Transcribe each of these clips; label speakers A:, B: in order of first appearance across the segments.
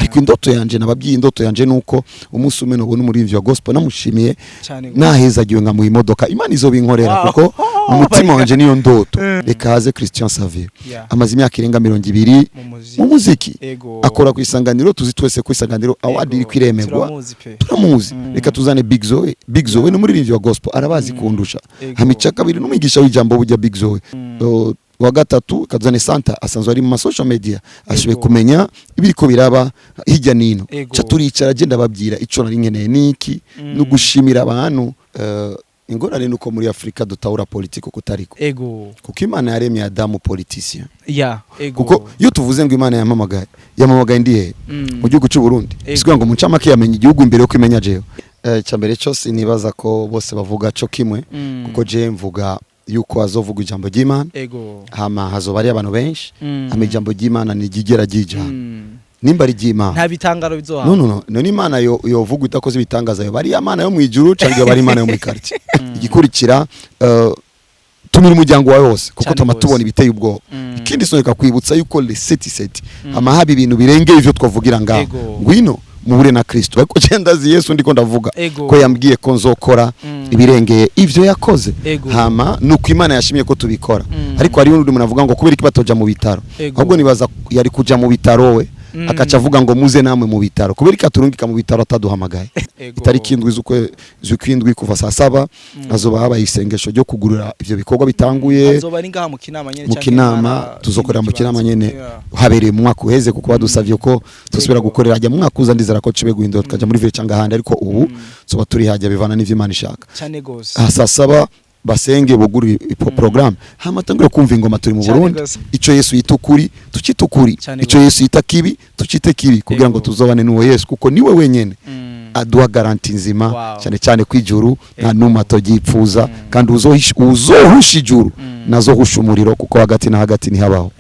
A: Ariko indoto yanje, nababwiye, indoto yanje nuko umunsi umwe nobona umuririmbyi wa gospel namushimiye,
B: Cyane gose.
A: Nahezagiwe nkamuha imodoka. Imana izobinkorera, kuko mu mutima
B: My
A: wanje niyo ndoto. Reka haze Christian Savio, amaze imyaka irenga 20
B: mu muziki.
A: Mu muziki. Akora ku Isanganiro. Tuzi twese ku Isanganiro award iri kwiremegwa.
B: Turamuzi pe.
A: Turamuzi. Reka tuzane Big Zoe. Big Zoe ni umuririmbyi wa gospel, arabazi kundusha. Hama icya kabiri, n'umwigisha w'ijambo bujya Big Zoe. Wa gatatu kazane Santa, asanzwe ari mu ma social media, ashoboye kumenya ibiriko biraba hirya nino. Ca turicara, agenda babwira ico nari nkeneye niki, no gushimira abantu. Ingorane nuko muri Afrika dutahura politiko kutariko, kuko Imana yaremye Adamu politicien.
B: Ya, ego.
A: Kuko iyo tuvuze ngo Imana yampamagaye, yampamagaye ndi he? Mu gihugu cy'u Burundi. Bisigaye ngo mu ncamake yamenye igihugu imbere yo kwimenya jewe. Icya mbere cyose, nibaza ko bose bavuga co kimwe, kuko je mvuga yuko hazovuga ijambo ry'Imana, hama hazoba ari abantu benshi, hama ijambo ry'Imana ntigigera ryijana. Nimba ari ry'Imana,
B: Nta bitangaro bizohaba.
A: No, no, no, none Imana yo yovuga idakoze ibitangaza, yo bari Imana yo mu ijuru canke yo bari Imana yo muri quartier? Igikurikira, tumira umuryango wawe wose, kuko
B: Cyane
A: tuma
B: gose.
A: tubona ibiteye ubwoba. Ikindi, soneka kwibutsa yuko le sept sept hama haba ibintu birengeye ivyo twavugira ngaho. Ngwino muhure na Kristo. Ariko je ndazi Yesu ndiko ndavuga, ko yambwiye ko nzokora ibirengeye ivyo yakoze. Hama nuko Imana yashimye ko tubikora. Ariko hari undi muntu avuga ngo kubera iki batoja mu bitaro? Ahubwo nibaza yari kuja mu bitaro we, akaca avuga ngo muze namwe mu bitaro. Kubera iki aturungika mu bitaro ataduhamagaye? Itariki 7 z'ukwindwi kuva saa 7 hazoba habaye isengesho ryo kugurura ivyo bikorwa bitanguye.
B: Azoba ari ngaha mu Kinama nyene
A: Mu
B: canke
A: Kinama.
B: intara
A: Tuzokorera mu
B: ikindi
A: Kinama
B: kibanza?
A: nyene. Habereye mu mwaka uheze, kuko badusavye ko tusubira gukorera hajya mu mwaka uza. Ndizera ko cibe guhindura tukaja muri ville cyangwa ahandi, ariko ubu tuba turi hajya bivana n'ivyo Imana ishaka.
B: Cyane gose.
A: Aha saa 7 basenge, bugure ipo programme, hama tangure kumva ingoma. Turi mu
B: Cyane
A: Burundi.
B: gose.
A: Ico Yesu yita ukuri tucite ukuri,
B: Cyane
A: ico
B: gose.
A: Yesu yita kibi tucite kibi, kugira ngo tuzobane n'uwo Yesu, kuko niwe wenyene aduha garantie nzima. Cyane cyane ko ijuru nta numwe atoryipfuza, kandi uzohusha ijuru nazohusha umuriro, kuko hagati na hagati ntihabaho.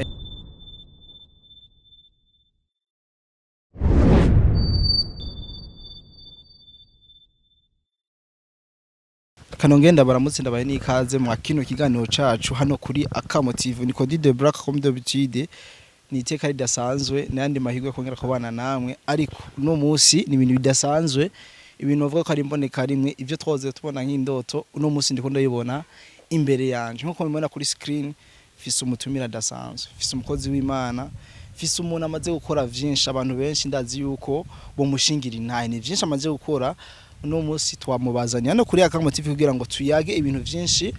B: Kanongenda baramutse, ndabaye n'ikaze mwa kino kiganiro cacu hano kuri Akamo TV. Ni Cody de Black comme d'habitude. Ni iteka ridasanzwe n'ayandi mahirwe kongera kubana namwe, ariko uno munsi ni ibintu bidasanzwe, ibintu bavuga ko ari imboneka rimwe. Ibyo twahoze tubona nk'indoto, uno munsi ndiko ndabibona imbere yanje. Nkuko mubibona kuri screen, mfise umutumira adasanzwe, mfise umukozi w'Imana, mfise umuntu amaze gukora vyinshi. Abantu benshi ndazi yuko bomushingira intahe, ni vyinshi amaze gukora. Uno munsi twamubazanye hano kuri Akamo TV kugira ngo tuyage ibintu vyinshi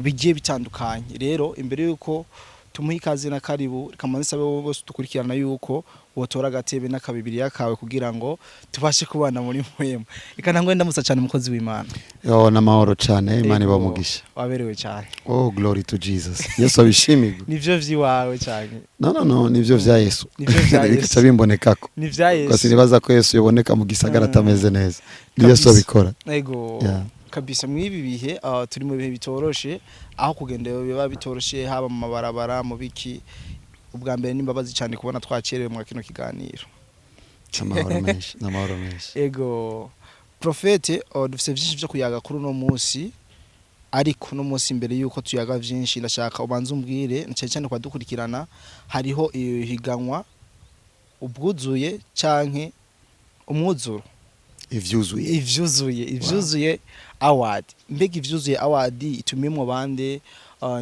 B: bigiye bitandukanye. Rero imbere yuko tumuha ikaze na karibu, reka mbanze nsabe wowe bose dukurikirana yuko wotora agatebe n'akabibiriya kawe kugira ngo tubashe kubana muri mpwemu. Reka ntangwe ndamutsa cyane umukozi w'Imana.
A: Yo, n'amahoro cyane, Imana
B: Ego,
A: iba umugisha.
B: Waberewe cyane.
A: Oh, glory to Jesus, Yesu abishimirwe.
B: Nivyo vyiwawe cyane?
A: No, no, no, nivyo vya Yesu.
B: Nivyo vya Yesu.
A: Bigaca bimbonekako.
B: Ni vya
A: Kuko
B: Yesu.
A: sinibaza ko Yesu yoboneka mu gisagara atameze neza. Ni Yesu abikora.
B: Ego. Kabisa, mw'ibi bihe turi mu bihe bitoroshe, aho kugenda biba bitoroshe, haba mu mabarabara, mu biki. Ubwa mbere n'imbabazi cyane kubona twakerewe mwa kino kiganiro.
A: Amahoro menshi, n'amahoro menshi.
B: Ego, prophète, dufise vyinshi vyo kuyaga kuri uno munsi, ariko uno munsi imbere yuko tuyaga vyinshi, ndashaka ubanze umbwire na cyane cyane kwadukurikirana, hariho ihiganwa ubwuzuye canke umwuzuro?
A: Ivyuzuye.
B: Ivyuzuye award. Mbega Ivyuzuye award itumimwo bande?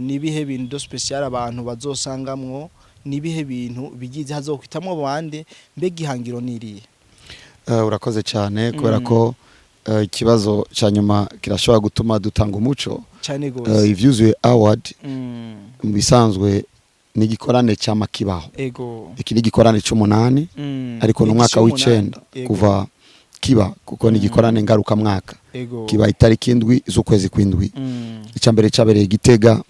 B: Nibihe bintu de spécial abantu bazosangamwo? Nibihe bintu bigize? Hazokwitamwo bande? Mbega ihangiro niriye?
A: Urakoze cyane, kubera ko ikibazo cya nyuma kirashobora gutuma dutanga umuco.
B: Cyane gose.
A: Ivyuzuye award mu bisanzwe ni igikorane cyama kibaho. Iki ni igikorane c'umunani, ariko ni umwaka
B: Edition
A: w'icenda
B: umunani. Ego.
A: kuva kiba, kuko ni igikorane ngarukamwaka. Kiba itariki 7 z'ukwezi kw'indwi. Icya mbere cyabereye i Gitega.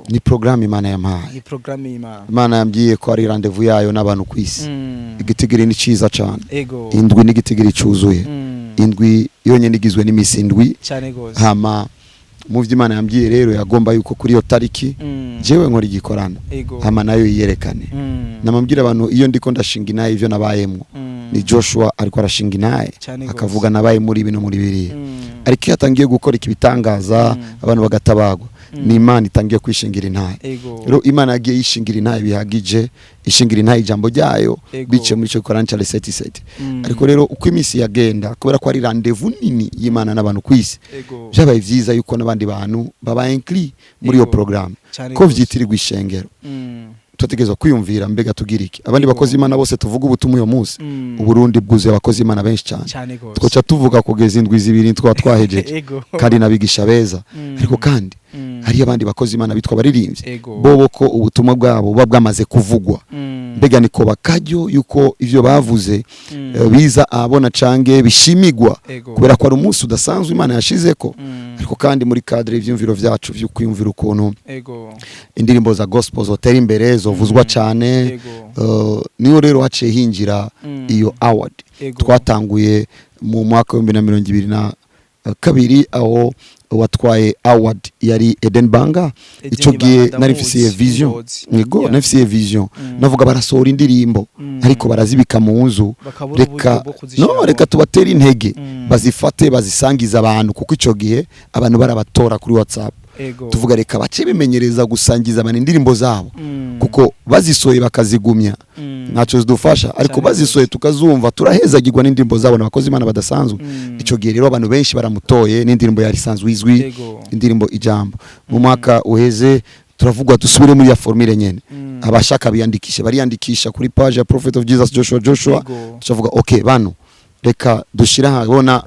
A: Ni programme Imana yampaye.
B: Ni programme y'Imana.
A: Imana yambwiye ko ari rendez-vous yayo n'abantu ku isi. Igitigiri ni ciza cane. 7 n'igitigiri cuzuye. 7 yonyine igizwe n'imisi 7.
B: Cyane gose.
A: Hama mu vyo Imana yambwiye rero, yagomba yuko kuri iyo tariki jewe nkora igikorano, hama nayo yiyerekane. Namabwira abantu, iyo ndiko ndashinga inaye ivyo nabayemwo, ni Joshua ariko arashinga inaye,
B: Cyane gose.
A: akavuga nabaye muri bino, muri biriya. Ariko iyo atangiye gukora iki bitangaza, abantu bagatabagwa. Ni Imana itangiye kwishingira intahe. Rero Imana yagiye yishingira intahe bihagije, ishingira intahe ijambo ryayo biciye muri ico gikorane ca le 7-7. Ariko rero uko iminsi yagenda, kubera ko ari rendez-vous nini y'Imana n'abantu kw'isi, vyabaye vyiza yuko n'abandi bantu baba inclus muri iyo programme, ko vyitirirwa ishengero. Turategerezwa kwiyumvira, mbega tugira iki abandi bakozi Imana bose tuvuga ubutumwa uyo munsi? Uburundi bwuzuye abakozi Imana benshi cyane.
B: Cyane gose.
A: Twoca tuvuga kugeza indwi 2 twaba twahejeje. Kandi n'abigisha beza. Ariko kandi hariyo abandi bakozi Imana bitwa abaririmbyi, bobo ko ubutumwa bwabo buba bwamaze kuvugwa. Mbega niko bakaryo yuko ivyo bavuze biza ahabona cange bishimigwa, kubera ko ari umunsi udasanzwe Imana yashizeko. Ariko kandi muri cadre y'ivyumviro vyacu vyo kwiyumvira ukuntu indirimbo za gospel zotera imbere, zovuzwa cane, niyo rero haciye hinjira iyo award. Twatanguye mu mwaka wa 2022, aho watwaye award yari Eden Banga.
B: Eden
A: Ico gihe
B: Banga,
A: nari mfise
B: ndamuzi,
A: vision.
B: Ngozi.
A: Yego, nari mfise vision. Navuga, barasohora indirimbo ariko barazibika mu nzu.
B: Bakabura uburyo
A: Reka
B: bwo kuzishira.
A: No reka tubatere intege, bazifate bazisangize abantu, kuko ico gihe abantu barabatora kuri WhatsApp. Tuvuga, reka bace bimenyereza gusangiza abantu indirimbo zabo, kuko bazisohoye bakazigumya ntacyo zidufasha, ariko bazisohoye tukazumva, turahezagirwa n'indirimbo zabo, n'abakozi Imana badasanzwe. Ico gihe rero abantu benshi baramutoye n'indirimbo yari isanzwe izwi, indirimbo Ijambo. Mu mwaka uheze turavugwa, dusubire muri ya formule nyene. Abashaka biyandikishe, bariyandikisha kuri page ya Prophet of Jesus Joshua Joshua. Tucavuga, okay, bano reka dushira ahabona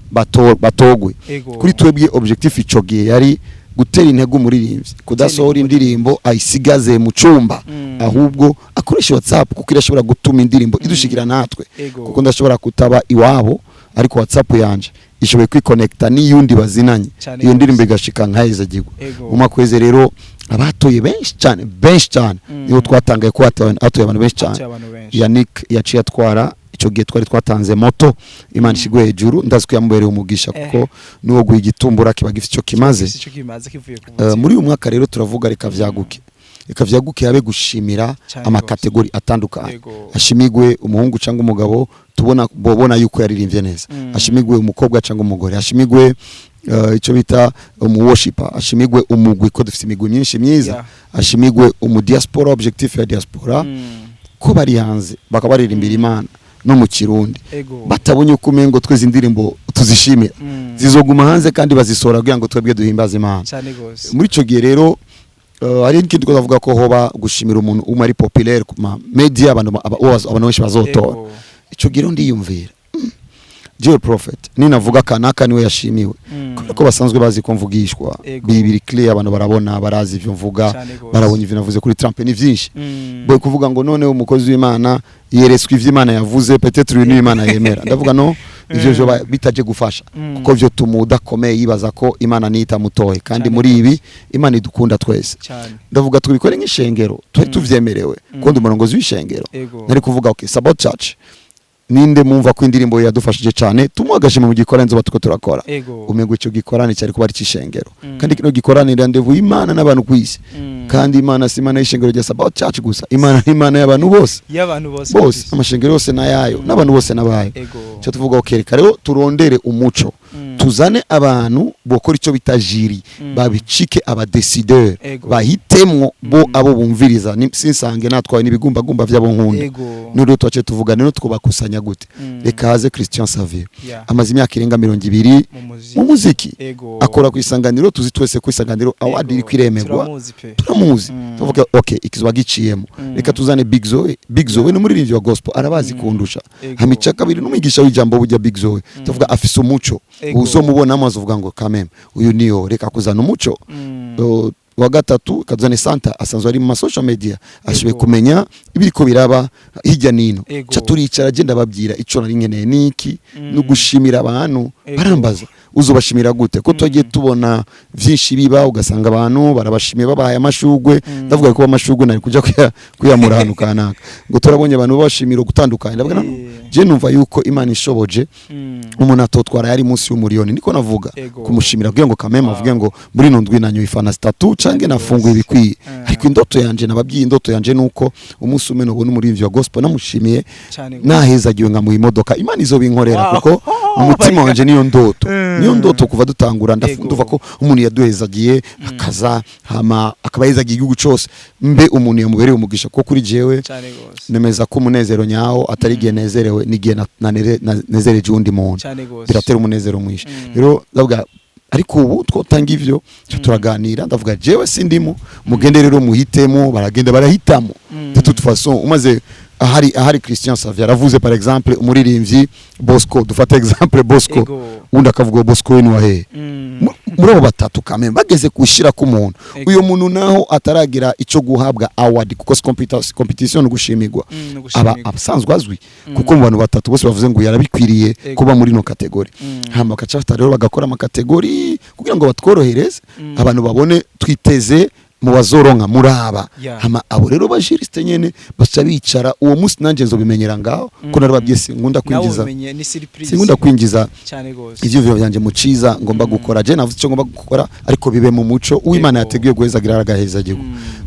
A: batogwe. Kuri twebwe objectif ico gihe yari gutera intego umuririmbyi kudasohora indirimbo ayisigaze mu cumba, ahubwo akoresha WhatsApp, kuko irashobora gutuma indirimbo idushikira natwe, kuko ndashobora kutaba iwabo, ariko WhatsApp yanje ishoboye kwikonekta n'iyundi bazinanye, iyo ndirimbo igashika nkahezagirwa. Mu mwaka uheze rero abatoye benshi cyane, benshi cyane, niho twatangaye ko hatoye abantu benshi cyane.
B: Hatoye abantu benshi.
A: Yannick yaciye atwara. Icyo gihe twari twatanze moto. Imana ishigwe hejuru, ndazi ko yamubereye umugisha, kuko n'uwo guha igitumbura kiba gifite icyo kimaze.
B: Gifise ico kimaze kivuye ku buzima.
A: Muri uyu mwaka rero turavuga, reka vyaguke, reka vyaguke, habe gushimira ama catégories atandukanye. Ashimigwe umuhungu cyangwa umugabo tubona bobona yuko yaririmbye neza, ashimigwe umukobwa cyangwa umugore, ashimigwe icyo bita umu worshiper, ashimigwe umugwi, ko dufite imigwi myinshi myiza, ashimigwe umu diaspora. Objectif ya diaspora, ko bari hanze bakaba baririmbira Imana no mu Kirundi, batabonye uko umengo twese indirimbo tuzishimira, zizoguma hanze kandi bazisohora kugira ngo twebwe duhimbaze Imana.
B: Cyane gose.
A: Muri ico gihe rero hari n'ikindi twavuga ko hoba gushimira umuntu umwe ari populaire ku ma media, abantu abantu benshi bazotora. Ico gihe rero ndiyumvira, jewe prophet ninavuga kanaka niwe yashimiwe, kubera ko basanzwe bazi ko mvugishwa, bibiri clear, abantu barabona, barazi ivyo mvuga,
B: Cyane gose.
A: barabonye ivyo navuze kuri Trump, ni vyinshi. Boye kuvuga ngo none umukozi w'Imana yeretswe ivyo Imana yavuze, peut-être uyu niyo Imana yemera. Ndavuga no ivyo vyo bitaje gufasha, kuko vyo tuma udakomeye yibaza ko Imana niyo itamutoye, kandi muri ibi Imana idukunda twese. Ndavuga, tubikore nk'ishengero twari tuvyemerewe, kuko ndi umurongozi w'ishengero. Nari kuvuga, okay, Sabbath Church, ninde mumva ko indirimbo ye yadufashije cyane, tumuha agashimwe mu gikorane nzoba tuko turakora. Umengo ico gikorane cyari kuba ari c'ishengero, kandi kino gikorane rendez-vous Imana n'abantu kw'isi. Kandi Imana si Imana y'ishengero rya Sabbath Church gusa, Imana ni Imana y'abantu bose.
B: Y'abantu bose.
A: Bose.
B: Kabisa.
A: Amashengero yose n'ayayo, n'abantu bose n'abayo. Cyo tuvuga, okay, reka rero turondere umuco, tuzane abantu bokora icyo bita jury, babicike aba décideurs, bahitemwo bo abo bumviriza. Sinsange natwaye n'ibigumbagumba vy'abo nkunda. None twace tuvuga rero, twobakusanya gute? Reka haze Christian Savier. Amaze imyaka irenga 20
B: mu muziki.
A: Mu muziki. Akora ku Isanganiro, tuzi twese ku Isanganiro award iri kwiremerwa.
B: Turamuzi pe.
A: Turamuzi. Tuvuga, okay, ikizuba giciyemo, reka tuzane Big Zoe. Big Zoe ni umuririmbyi wa gospel, arabazi kundusha. Hamica kabiri n'umwigisha w'ijambo bujya Big Zoe, tuvuga afise umuco. Uzomubonamo azovuga ngo kameme uyu niyo, reka kuzana umuco. Wa gatatu kazane Santa, asanzwe ari mu ma social media, ashoboye kumenya ibiriko biraba hirya nino. Ca turicara, agenda babwira ico nari nkeneye niki, no gushimira abantu. Barambaza, uzobashimira gute, ko twagiye tubona vyinshi biba, ugasanga abantu barabashimiye babahaye amashugwe? Ndavuga ko amashugwe nari kuja kuyamura ahantu kanaka, ngo turabonye abantu babashimira gutandukanye. Ndavuga no, Je numva yuko Imana ishoboje, umuntu atotwara yari munsi y'umuriyoni, niko navuga, kumushimira kugira ngo kameme avuge ngo muri ino ndwi nanyoye ifana zitatu canke nafunguye ibikwiye. Ariko indoto yanje, nababwiye, indoto yanje nuko umunsi umwe nobona umuririmbyi wa gospel namushimiye,
B: Cyane gose.
A: nahezagiwe nkamuha imodoka. Imana izobinkorera, kuko umutima wanje niyo ndoto, niyo ndoto kuva dutangura. Ndumva ko umuntu yaduhezagiye akaza, hama akaba yezagiye igihugu cose, mbe umuntu yamubereye umugisha, kuko kuri jewe
B: Cyane gose.
A: nemeza ko umunezero nyawo atari igihe nezerewe, n'igihe nezereje uwundi muntu.
B: Cyane gose.
A: Biratera umunezero mwinshi. Rero ndavuga, ariko ubu twotanga ivyo, turaganira, ndavuga jewe sindimo, mugende rero muhitemo. Baragenda barahitamo. De toute façon, umaze ahari Christian Xavier aravuze, par exemple, umuririmbyi Bosco, dufate exemple Bosco, undi akavuga Bosco we ni wahehe? Muri abo batatu kameme bageze kushira ku muntu, uyo muntu naho ataragira ico guhabwa award, kuko si competition, gushimirwa,
B: Ni
A: aba
B: gushimirwa.
A: asanzwe azwi, kuko mu bantu batatu bose bavuze ngo yarabikwiriye kuba muri no catégorie. Hama bagaca bafata rero bagakora ama catégories kugira ngo batworohereze, abantu babone twiteze mu bazoronka muraba. Hama abo rero ba juristes nyene baca bicara uwo munsi, nanje nzobimenyera ngaho, ko narababwiye sinkunda
B: Nawe
A: kwinjiza,
B: umenye ni surprise.
A: sinkunda kwinjiza
B: Cyane gose.
A: ivyiyumviro vyanje mu ciza ngomba gukora. Je navuze ico ngomba gukora, ariko bibe mu muco uw'Imana yateguye guhezagira, aragahezagiwe.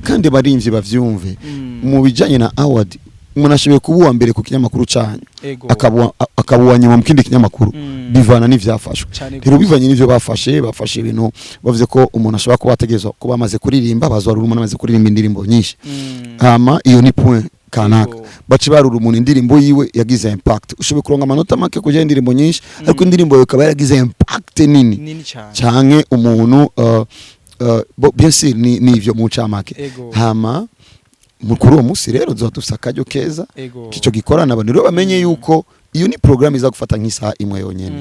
A: Kandi barimvyi bavyumve, mu bijanye na award, umuntu ashoboye kuba uwa mbere ku kinyamakuru canyu, akaba uwa nyuma mu kindi kinyamakuru, bivana n'ivyafashwe. Rero bivanye n'ivyo bafashe, bafashe ibintu bavuze ko umuntu ashobora kuba ategerezwa kuba amaze kuririmba, bazwarura umuntu amaze kuririmba indirimbo nyinshi, hama iyo ni point kanaka. Baca barura umuntu indirimbo yiwe yagize impact. Ushoboye kuronka amanota make kuja indirimbo nyinshi, ariko indirimbo yawe ikaba yaragize impact nini,
B: Nini cyane.
A: Canke umuntu bo, bien sûr, ni ivyo mu ncamake. Hama kuri uwo munsi rero tuzoba dufise akaryo keza kico gikorana, abantu rero bamenye yuko iyo ni programme iza gufata nk'isaha imwe yonyene,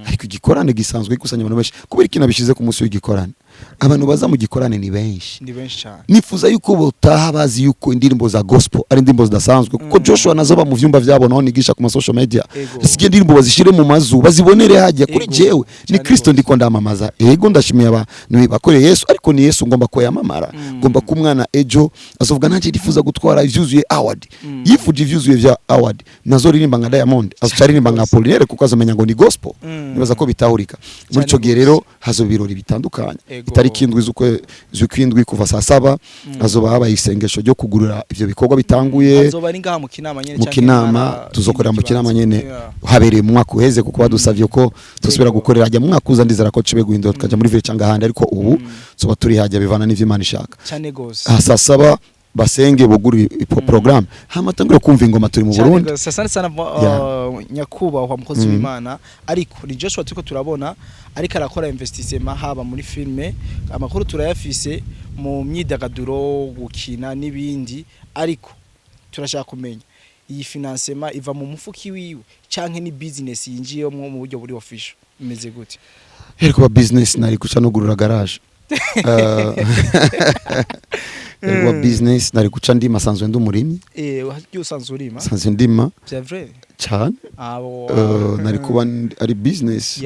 A: ariko igikorane gisanzwe gikusanya abantu benshi. Kubera ikintu abishize ku munsi w'igikorane, abantu baza mu gikorane ni benshi.
B: Ni benshi cyane.
A: Nifuza yuko botaha bazi yuko indirimbo za gospel ari indirimbo zidasanzwe, kuko Joshua nazo ba mu vyumba vyabo, naho nigisha ku ma social media, zisigaye indirimbo bazishire mu mazu, bazibonere hajya kuri jewe ni Kristo ndiko ndamamaza. Ego, ndashimiye abantu bakoreye Yesu, ariko ni Yesu ngomba ko yamamara. Ngomba ko umwana ejo azovuga nanjye ndifuza gutwara ivyuzuye award. Yifuje ivyuzuye vya award, nazo ririmba nka Diamond, azoca aririmba nka Apollinaire, kuko azomenya ngo ni gospel. Nibaza ko bitahurika muri ico gihe. Rero hazoba ibirori bitandukanye. Itariki 7 z'ukwindwi kuva saa 7 hazoba habaye isengesho ryo kugurura ivyo bikorwa bitanguye.
B: Azoba ari ngaha mu Kinama nyene
A: Mu
B: canke
A: Kinama, tuzokorera mu
B: ikindi
A: Kinama
B: kibanza?
A: nyene. Habereye mu mwaka uheze, kuko badusavye ko tusubira gukorera hajya mu mwaka uza. Ndizera ko cibe guhindura tukaja muri ville cyangwa ahandi, ariko ubu tuzoba turi hajya, bivana n'ivyo Imana ishaka.
B: Cyane gose.
A: Aha saa 7 basenge, bugure programme, hama tangure kumva ingoma turi mu
B: Cyane
A: Burundi.
B: gose. Asante sana, nyakubahwa mukozi w'Imana. Ariko ni Joshua turiko turabona ariko arakora investissement, haba muri filme, amakuru turayafise, mu myidagaduro, gukina n'ibindi, ariko turashaka kumenya iyi financement iva mu mufuki wiwe canke ni business yinjiyemo mu buryo buri official, imeze gute?
A: Heri kuba business nari guca nugurura garage. Heri kuba business nari guca ndima, sanzwe ndi umurimyi.
B: Usanzwe usanzwe urima?
A: Sanzwe ndima.
B: C'est vrai?
A: Cyane.
B: Abo
A: Nari kuba ari business,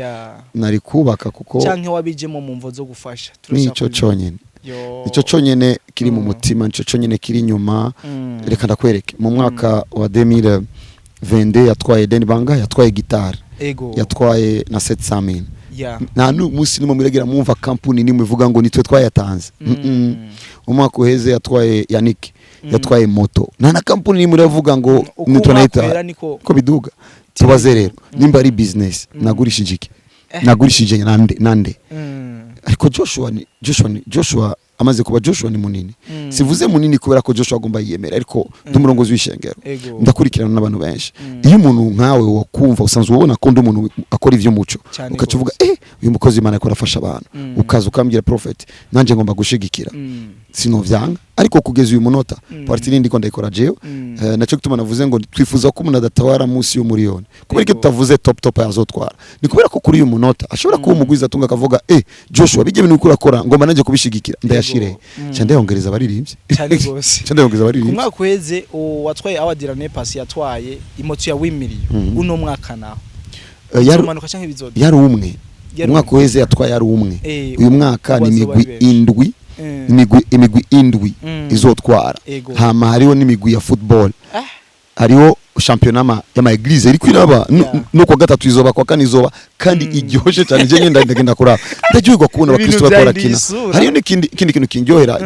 A: nari kubaka kuko
B: canke wabijemo mu mvo zo gufasha? Turashaka
A: nico
B: kubimenya.
A: conyene.
B: Yo.
A: Nico conyene kiri mu mutima, nico conyene kiri inyuma. Reka ndakwereke, mu mwaka wa 2022 yatwaye Deni Banga, yatwaye gitari, yatwaye na 700,000. Nta n'umunsi nimwe mwiregera mwumva kampuni nimwe ivuga ngo nitwe twayatanze. Umwaka uheze yatwaye Yannick, yatwaye moto, nta na kampuni nimwe iravuga ngo
B: Uko
A: nitwe
B: umwaka
A: nayita
B: uhera niko
A: ko biduga. Tubaze rero nimba ari business, nagurishije iki? Nagurishije nande nande? Ariko Joshua amaze kuba Joshua ni munini. Sivuze munini kubera ko Joshua agomba yiyemera, ariko ndi umurongozi w'ishengero, ndakurikirana n'abantu benshi. Iyo umuntu nkawe wakumva usanzwe ubona ko undi umuntu akora ivy'umuco, ukaca uvuga uyu mukozi w'Imana ariko arafasha abantu, ukaza ukambwira prophet, nanjye ngomba gushigikira, sinovyanga. Ariko kugeza uyu munota, partie nindi ndiko ndayikora jewe. Naco gituma navuze ngo twifuza ko umuntu adatwara munsi y'umuriyoni. Kubera ko tutavuze top top yazotwara, ni kubera ko kuri uyu munota ashobora kuba umugwiza atunga akavuga Joshua, bijye ibintu uriko urakora, ngomba nanjye kubishigikira, ndayashire, ca ndayongereza abaririmbyi.
B: Cyane gose.
A: Ca ndayongereza
B: Ku
A: abaririmbyi.
B: mwaka uheze uwatwaye award l'année passée yatwaye imoto ya 8 millions. Uno mwaka naho bizomanuka canke bizoduga?
A: Yari umwe.
B: Yari
A: Umwaka
B: umwe.
A: uheze yatwaye ari umwe. Uyu mwaka ni
B: ubu azoba ari
A: imigwi
B: benshi.
A: indwi, imigwi indwi izotwara. Hama hariho n'imigwi ya football. Hariho Shampiyona y'ama église iriko iraba no kwa gatatu izoba, kwa kane izoba, kandi iryoshe cyane. Je ngenda ndagenda kuraba, ndaryoherwa kubona
B: Ibintu
A: abakristo bariko
B: byahinduye
A: barakina.
B: isura.
A: Hariyo n'ikindi ikindi kintu kindyohera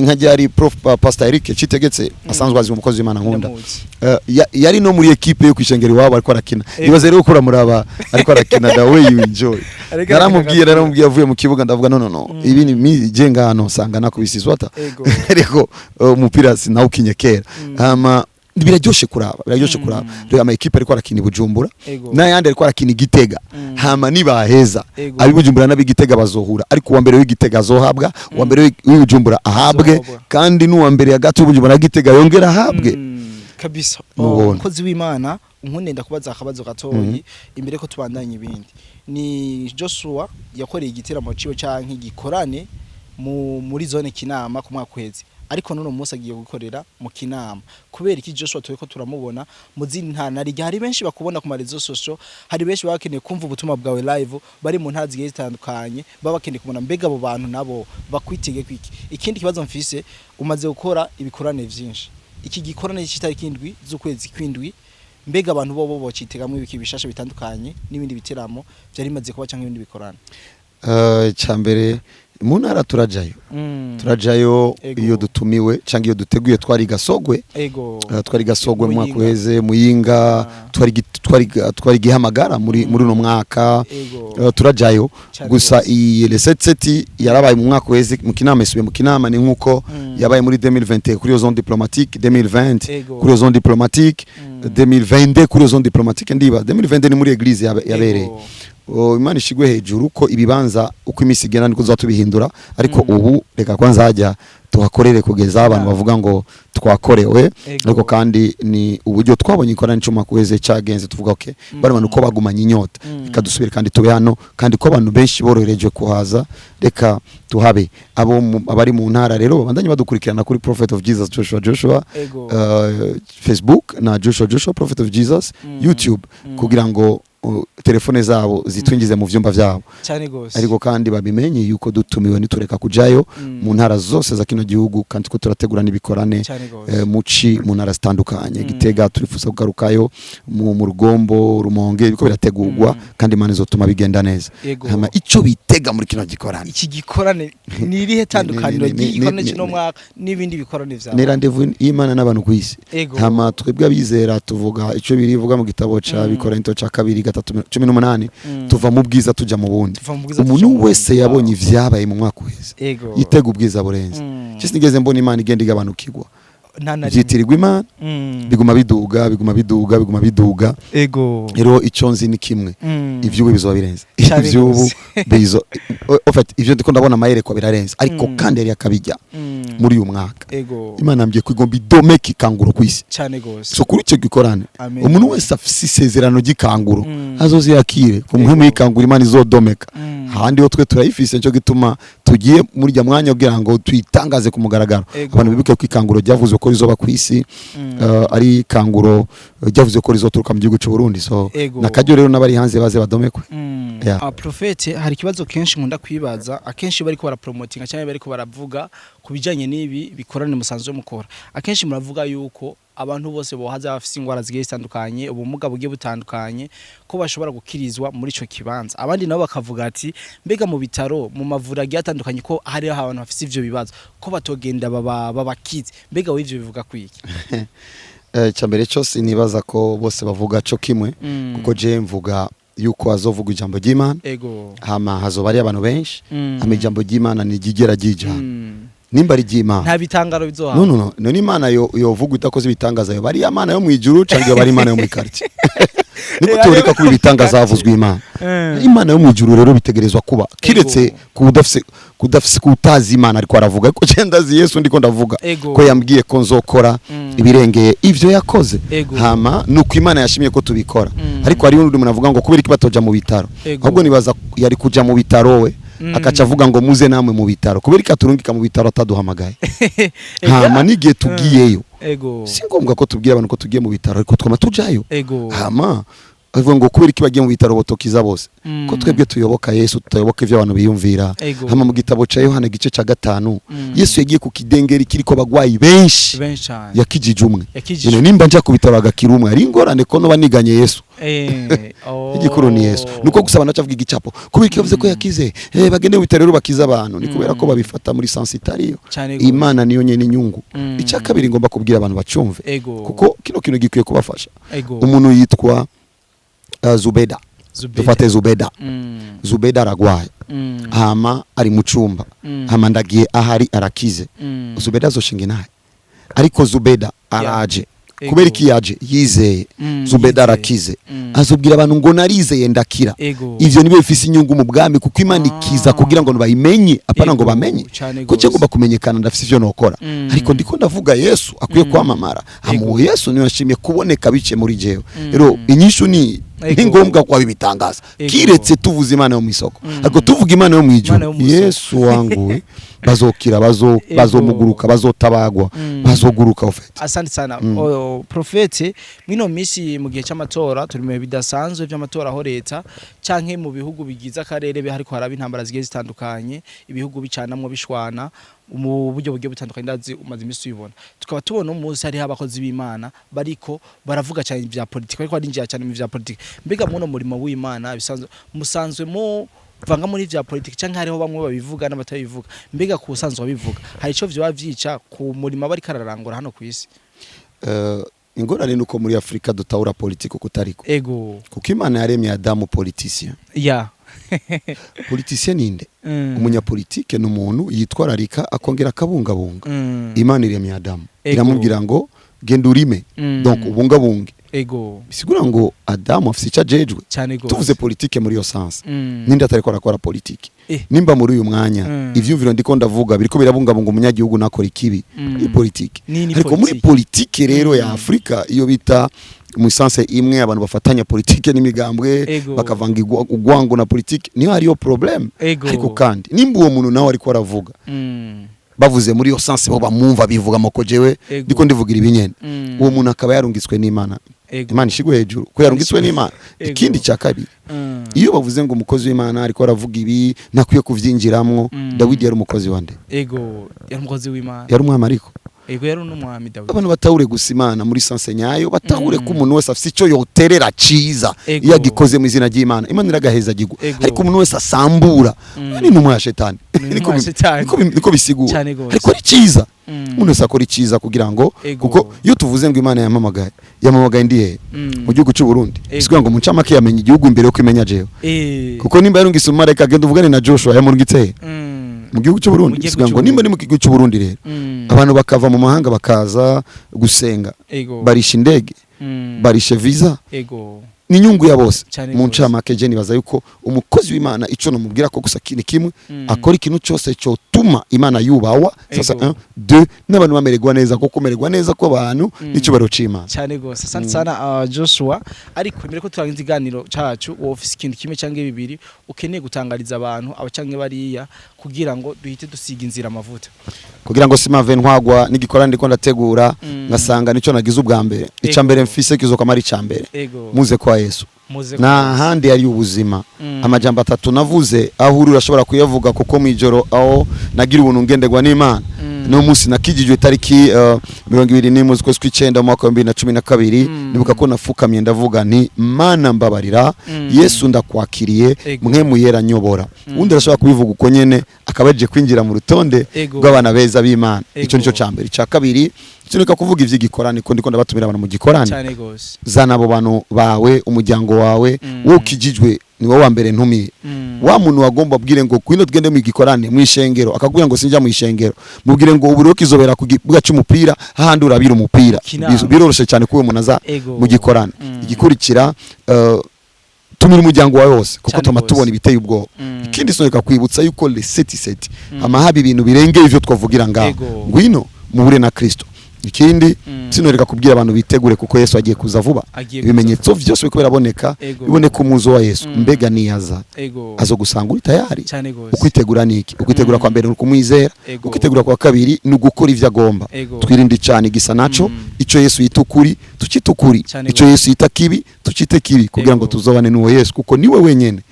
A: nka ryari Prof Pastor Eric Citegetse, asanzwe azi, umukozi w'Imana nkunda.
B: Ndamuzi.
A: Yari no muri équipe yo kwishengera iwabo, ariko arakina. Ibaze rero kura muraba ariko arakina, the way you enjoy.
B: Ariko
A: Naramubwiye,
B: arakina.
A: naramubwiye avuye mu kibuga, ndavuga: "No, no, no, ibi ni mi je ngano sanga nakubise iswata." Ariko umupira sinawukinye kera. Hama biraryoshe kuraba, biraryoshe kuraba rero ama équipe ariko arakina i Bujumbura n'ayandi ariko arakina i Gitega. Hama nibaheza, abi Bujumbura n'ab'Igitega bazohura, ariko uwa mbere w'Igitega azohabwa, uwa mbere w'i Bujumbura ahabwe,
B: Azohabwa.
A: kandi n'uwa mbere hagati y'Ubujumbura na Gitega yongera ahabwe.
B: Kabisa.
A: Mubona.
B: Umukozi w'Imana, unkunde ndakubaza akabazo gatoyi imbere ko tubandanya ibindi. Ni Joshua yakoreye igiteramo ciwe canke igikorane muri zone Kinama ku mwaka uheze, ariko none umunsi agiye gukorera mu Kinama. Kubera iki Joshua turiko turamubona mu zindi ntara? Hari hari benshi bakubona ku ma réseaux sociaux, hari benshi baba bakeneye kumva ubutumwa bwawe live, bari mu ntara zigiye zitandukanye, baba bakeneye kubona. Mbega abo bantu nabo bakwitege kwiki? Ikindi kibazo mfise, umaze gukora ibikorane vyinshi. Iki gikorane cy'itariki 7 z'ukwezi kw'indwi, mbega abantu bobo bocitegamwo ibiki bishasha bitandukanye n'ibindi biteramo vyari bimaze kuba canke ibindi bikorane?
A: Icambere, mu ntara turajayo, turajayo iyo dutumiwe cyangwa iyo duteguye. Twari Gasogwe, twari Gasogwe mu mwaka
B: Muyinga.
A: uheze, Muyinga, twari Gihamagara muri uno mwaka. Turajayo gusa. Iyi le 7 yarabaye mu mwaka uheze mu Kinama, isubiye mu Kinama. Ni nkuko yabaye muri 2021 kuri zone diplomatique, 2020 kuri zone diplomatique, 2022 kuri zone diplomatique. Ndiba 2022 ni muri église yabereye. Oh, Imana ishigwe hejuru ko ibibanza uko iminsi igenda niko tuza tubihindura, ariko ubu reka kwanza hajya tuhakorere kugeza abantu bavuga ngo twakorewe. Ariko kandi ni uburyo twabonye ikorana icuma kuweze cyagenze, tuvuga okay, bari bantu ko bagumanye inyota, reka dusubire kandi tube hano, kandi ko abantu benshi boroherejwe kuhaza, reka tuhabe. Abo abari mu ntara rero babandanye badukurikirana kuri Prophet of Jesus Joshua Joshua, Facebook, na Joshua Joshua Prophet of Jesus, YouTube, kugira ngo telefone zabo zitwinjize mu vyumba vyabo.
B: Cyane gose.
A: Ariko kandi babimenye yuko dutumiwe nitureka kujayo mu ntara zose za kino gihugu, kandi ko turategura n'ibikorane
B: Cyane gose.
A: Muci mu ntara zitandukanye. Gitega turifuza kugarukayo, mu Rugombo, Rumonge, biko birategurwa, kandi Imana izotuma bigenda neza. Hama ico bitega muri kino gikorane,
B: Iki gikorane ni irihe tandukaniro ry'igikorane cy'uno mwaka n'ibindi bikorane vyawe?
A: Ni rendez-vous y'Imana n'abantu ku isi. Hama twebwe abizera tuvuga ico birivuga mu gitabo ca Bikorinto ca kabiri 3:18: tuva mu bwiza tuja mu bundi.
B: Tuva mu bwiza tuja mu
A: Umuntu
B: bundi.
A: wese yabonye ivyabaye mu mwaka uheze yitega ubwiza burenze. Je sinigeze mbona Imana igenda igabanukirwa.
B: Nta na rimwe.
A: Vyitirirwa Imana, biguma biduga, biguma biduga, biguma biduga. Rero ico nzi ni kimwe: ivy'ubu bizoba birenze
B: Cane
A: ivy'ubu.
B: gose.
A: Bizo en fait ivyo ndiko ndabona amayerekwa birarenze, ariko kandi yari akabijya muri uyu mwaka. Imana yambwiye ko igomba idomeka ikanguro ku isi.
B: Cyane gose.
A: So kuri icyo gikorane,
B: Amen.
A: umuntu wese afise isezerano ry'ikanguro azoze yakire ku muhemu y'ikanguro Imana izodomeka. Ahandi ho twe turayifise, nicyo gituma tugiye muri rya mwanya kugira ngo tuyitangaze ku mugaragaro. Abantu bibuke ko ikanguro ryavuzwe ko rizoba ku isi, ari ikanguro ryavuze ko rizoturuka mu gihugu cy'u Burundi. So nakaryo rero n'abari hanze baze badomekwe. Yeah.
B: Ah, Prophète, hari ikibazo kenshi nkunda kwibaza. Akenshi bariko barapromotinga cyangwa bariko baravuga ku bijanye n'ibi bikorane musanzwe mukora, akenshi muravuga yuko abantu bose bohaza bafise ingwara zigiye zitandukanye, ubumuga bugiye butandukanye, ko bashobora gukirizwa muri ico kibanza. Abandi nabo bakavuga ati: "Mbega mu bitaro, mu mavuriro agiye atandukanye, ko hariho abantu bafise ivyo bibazo, ko batogenda babakize?" Mbega wowe ivyo bivuga kwiki?
A: Icya mbere cyose, nibaza ko bose bavuga co kimwe, kuko je mvuga yuko hazovuga ijambo ry'Imana. Hama hazoba ari abantu benshi. Hama ijambo ry'Imana ntiryigera ryijana. Nimba ari ry'Imana,
B: Nta bitangaro bizohaba.
A: No, no, no, none Imana yo yovuga idakoze ibitangaza, yo bari Imana yo mu ijuru cyangwa yo bari Imana yo muri quartier? Niko tureka kuba ibitangaza havuzwe Imana. Imana yo mu ijuru rero bitegerezwa kuba, kiretse kudafise kutazi Imana ariko aravuga. Ariko je ndazi Yesu ndiko ndavuga, ko yambwiye ko nzokora ibirengeye ivyo yakoze. Hama nuko Imana yashimye ko tubikora. Ariko hari undi muntu avuga ngo kubera iki batoja mu bitaro? Ahubwo nibaza yari kuja mu bitaro we, akaca avuga ngo muze namwe mu bitaro. Kubera iki aturungika mu bitaro ataduhamagaye? Hama n'igihe tugiyeyo, si ngombwa ko tubwira abantu ko tugiye mu bitaro, ariko twama tujayo. Hama Avuga ngo kubera iki bagiye mu bitaro botokiza bose? Ko twebwe tuyoboka Yesu, tutayoboka ivyo abantu biyumvira. Hama mu gitabo ca Yohana igice ca 5, Yesu yagiye ku kidengeri kiriko abagwayi benshi,
B: benshi cyane,
A: yakijije umwe.
B: Yakijije.
A: Nyine nimba nja ku bitaro agakira umwe, ari ingorane ko noba niganye Yesu. Igikuru ni Yesu. Nuko gusa abantu bacavuga igicapo, kubera iki bavuze ko yakize, bagende mu bitaro rero bakiza abantu? Ni kubera ko babifata muri sens itariyo.
B: Cyane gose.
A: Imana niyo nyene inyungu. Icya kabiri ngomba kubwira abantu bacumve, kuko kino kintu gikwiye kubafasha. Umuntu yitwa Zubeda.
B: Zubeda.
A: Dufate Zubeda. Zubeda aragwaye, hama ari mu cumba, hama ndagiye ahari arakize. Zubeda azoshinga intahe, ariko Zubeda araje. Kubera iki yaje? Yizeye. Zubeda
B: Yizeye.
A: arakize, azobwira abantu ngo narizeye ndakira. Ivyo nibyo bifise inyungu mu bwami, kuko Imana ikiza kugira ngo bayimenye, apana ngo bamenye ko cyo ngomba kumenyekana, ndafise ivyo nokora. Ariko ndiko ndavuga Yesu akwiye kwamamara. Hama Yesu niyo yashimye kuboneka biciye muri jewe. Rero inyishu ni ni ngombwa kwa bibitangaza, kiretse tuvuze Imana yo mu isoko. Ariko tuvuga Imana yo mu
B: Imana
A: ijuru,
B: yo mu isoko.
A: Yesu wangu we, bazokira, bazo bazomuguruka, bazotabagwa, bazoguruka ufite.
B: Asante sana. Oh, Prophète, mwino misi mu gihe cy'amatora, turi mu bihe bidasanzwe by'amatora, aho leta canke mu bihugu bigize akarere be hariko haraba intambara zigiye zitandukanye, ibihugu bicanamwo, bishwana mu buryo bugiye butandukanye. Ndazi umaze imisi ubibona. Tukaba tubona umunsi hariho abakozi b'Imana bariko baravuga cyane ibya politiki, bariko barinjira cyane mu vya politiki. Mbega muno murimo w'Imana bisanzwe musanzwe mu vanga muri vya politiki, canke hariho bamwe babivuga n'abatabivuga? Mbega ku busanzwe babivuga, hari ico vyoba vyica ku murimo bariko ararangura hano kw'isi?
A: Ingorane nuko muri Afrika dutahura politiki kutariko, kuko Imana yaremye Adamu politicien. Politicien ninde? Umunyapolitike ni umuntu yitwararika akongera akabungabunga. Imana iremye Adamu, iramubwira ngo genda urime, donc ubungabunge. Bisigura ngo Adamu afise icyo ajejwe.
B: Cyane gose.
A: Tuvuze politike muri iyo sens, ninde atariko arakora politike? Nimba muri uyu mwanya ivyumviro ndiko ndavuga biriko birabungabunga umunyagihugu nakora ikibi, ni politike.
B: Ni
A: Ariko muri
B: politike.
A: politike rero ya Afrika, iyo bita mu sens imwe abantu bafatanya politike n'imigambwe, bakavanga ugwango na politike, niyo hariyo problème. Ariko kandi nimba uwo muntu nawe ariko aravuga, bavuze muri iyo sens bo bamwumva bivuga moko, jewe ndiko ndivugira ibinyene, uwo muntu akaba yarungitswe n'Imana, Imana ishigwe hejuru ko yarungitswe n'Imana. Ikindi cya kabiri, iyo bavuze ngo umukozi w'Imana ariko aravuga ibi ntakwiye kuvyinjiramwo, Dawidi yari umukozi wa nde?
B: Ego, yari umukozi w'Imana.
A: Yari umwami ariko.
B: Ego, yari n'umwami Dawidi.
A: Abantu batahure gusa Imana muri sens nyayo, batahure ko umuntu wese afise icyo yoterera ciza, iyo agikoze mu izina ry'Imana, Imana iragaheza gigwa. Ariko umuntu wese asambura, ni intumwa ya shetani.
B: Ni intumwa ya shetani.
A: Niko bisigura.
B: Cyane gose.
A: Ariko ari ciza, umuntu wese akora iciza kugira ngo, kuko iyo tuvuze ngo Imana yampamagaye, yampamagaye ndi hehe? Mu gihugu cy'u Burundi. Bisigura ngo mu ncamake yamenye igihugu imbere yo kumenya jewe, kuko nimba yarungise umumarayika agenda uvugane na Joshua, yamurungitse he? Mu gihugu cy'u Burundi.
B: Mu gihugu
A: Bisigura ngo
B: c'u
A: nimba ni mu gihugu cy'u Burundi rero, abantu bakava mu mahanga bakaza gusenga, barisha indege, barishe visa, ni inyungu ya bose.
B: Cyane
A: Mu
B: gose.
A: ncamake je nibaza yuko umukozi w'Imana ico nomubwira ko gusa ni kimwe: akora ikintu cyose cyotuma Imana yubahwa. Sasa 1 2 n'abantu bamererwa neza, kuko kumererwa neza kw'abantu n'icyubahiro c'Imana.
B: Cyane gose. Asante sana, Joshua. Ariko mbere ko turangiza iganiro cacu, wowe ufise ikintu kimwe cyangwa bibiri ukeneye gutangariza abantu aba canke bariya, kugira ngo duhite dusiga inzira amavuta?
A: Kugira ngo simave ntwagwa n'igikorane ndiko ndategura, ngasanga nico nagize ubwa mbere, ica mbere mfise kizokamara ica mbere. Muze kwa Yesu.
B: Muze.
A: Nta handi yari ubuzima. Amajambo atatu navuze, aho uri urashobora kuyavuga, kuko mu ijoro aho nagira ubuntu ngenderwa n'Imana, no munsi nakijijwe tariki 21 z'ukwezi kw'icenda mu mwaka wa 2012, nibuka ko nafukamye ndavuga nti: "Mana mbabarira, Yesu ndakwakiriye, mwe muyera nyobora." Undi arashobora kubivuga uko nyene akaba yaje kwinjira mu rutonde rw'abana beza b'Imana. Ico nico ca mbere. Ica kabiri, icyo kuvuga ivy'igikorane, ko ndiko ndabatumira abantu mu gikorane.
B: Cyane gose.
A: Zana abo bantu bawe, umuryango wawe. Wowe ukijijwe ni wowe wa mbere ntumiye. Wa muntu wagomba abwire ngo kwino tugende mu gikorane mu ishengero, akakubwira ngo sinjya mu ishengero, mubwire ngo ubu rero kizobera ku kibuga cy'umupira, hahandi urabira umupira.
B: Kinama.
A: Biroroshe cyane kuba umuntu aza mu gikorane. Igikurikira, tumira umuryango wawe wose, kuko
B: Cyane
A: tuma
B: gose.
A: tubona ibiteye ubwoba. Ikindi soneka kwibutsa yuko le 7 7 hama haba ibintu birengeye ivyo twavugira ngaho. Ngwino muhure na Kristo. Ikindi, sinoreka kubwira abantu bitegure, kuko Yesu agiye kuza vuba.
B: Agiye kuza.
A: Ibimenyetso vyose biriko biraboneka, biboneka umuzo wa Yesu. Mbega niyaza, azogusanga uri tayari?
B: Cyane gose.
A: Ukwitegura niki? Ukwitegura kwa mbere ni ukumwizera. Ukwitegura kwa kabiri ni ugukora ivyo agomba. Twirinde icana igisa naco. Ico Yesu yita ukuri, tucite ukuri. Ico Yesu yita kibi, tucite kibi, kugira ngo tuzobane n'uwo Yesu, kuko niwe wenyene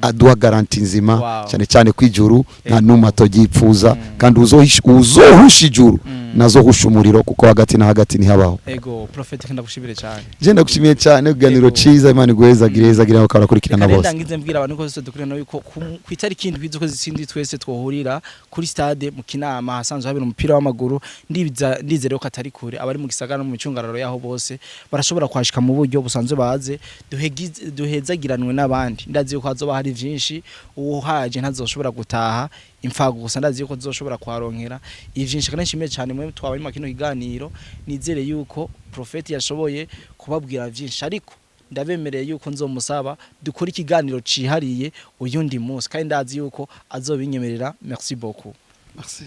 A: aduha garantie nzima. Cyane cyane ko ijuru nta numwe atoryipfuza, kandi uzohusha ijuru nazohusha umuriro, kuko hagati na hagati ntihabaho.
B: Ego, Prophet, ndagushimire cyane.
A: Je ndagushimiye cyane kuganiro ciza. Imana iguhezagire, hezagire aho barakurikirana
B: Reka
A: bose.
B: ndangize mbwira abantu ko twese dukurikirana yuko ku itariki 7 z'ukwezi sindi twese twohurira kuri stade mu Kinama, hasanzwe habera umupira w'amaguru. Ndibiza ndizere ko atari kure, abari mu gisagara no mu micungararo yaho bose barashobora kwashika mu buryo busanzwe, baze duhezagiranwe n'abandi. Ndazi yuko hazoba hari vyinshi, uhaje ntazoshobora gutaha imfago gusa. Ndazi yuko tuzoshobora kuharonkera ivyinshi. Kandi nshimiye cyane mwe twabaye mu kino kiganiro. Nizere yuko Prophet yashoboye kubabwira vyinshi, ariko ndabemereye yuko nzomusaba dukora ikiganiro cihariye uyundi munsi, kandi ndazi yuko azobinyemerera. Merci beaucoup.
A: Merci.